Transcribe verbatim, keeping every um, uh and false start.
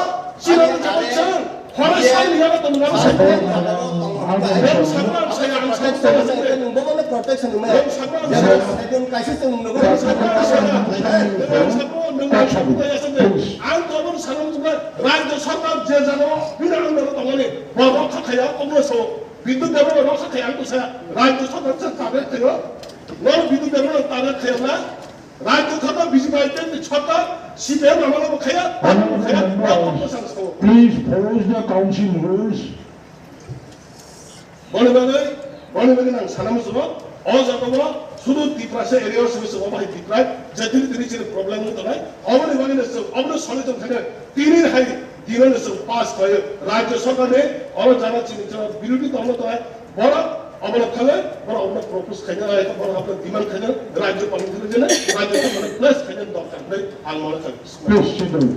Borok chini ani jagao chwng horo ani sai ni yago tong nang sai. Ang Borok sakno ang sai ang sai. Protection nwng bono protection nwng maya. Borok sakno ang sai. Jemon kaisa chwng nwng Borok sakno ang sai. Borok sakno nwng ang sai. Ang to borok sakno nwng rajya sarkar je jagao bini ang nwng tongmani. Borok kha khaya obo so. Bidut Debbarma rokha khe ang tusa rajya sarkar se target khayo. Nor Bidut Debbarma target khayo na. Rajya sarkar B J P I P F ni sarkar C P M amalo bo khaya, abo bo khaya, abo bo sang sao. Please follow the council rules. Boni bagwi, boni bagwi nang sana musugo, o jaga bo sudu Tiprasa area simi sugo bahai Tipra, jatiri tini chini problem wng tongnai, oboni bagwi no song, oboni solution khaina tini hai Dino ni chwng pass khlai rajya sarkar ni oro jana chini chwng birodhi dol no tongnai borok obono khlai borok obono propose khaina borok obono demand khaina rajya parliament khaina rajya sarkar ni place khaina dorkar hinwi ang mone kha. Please sit down.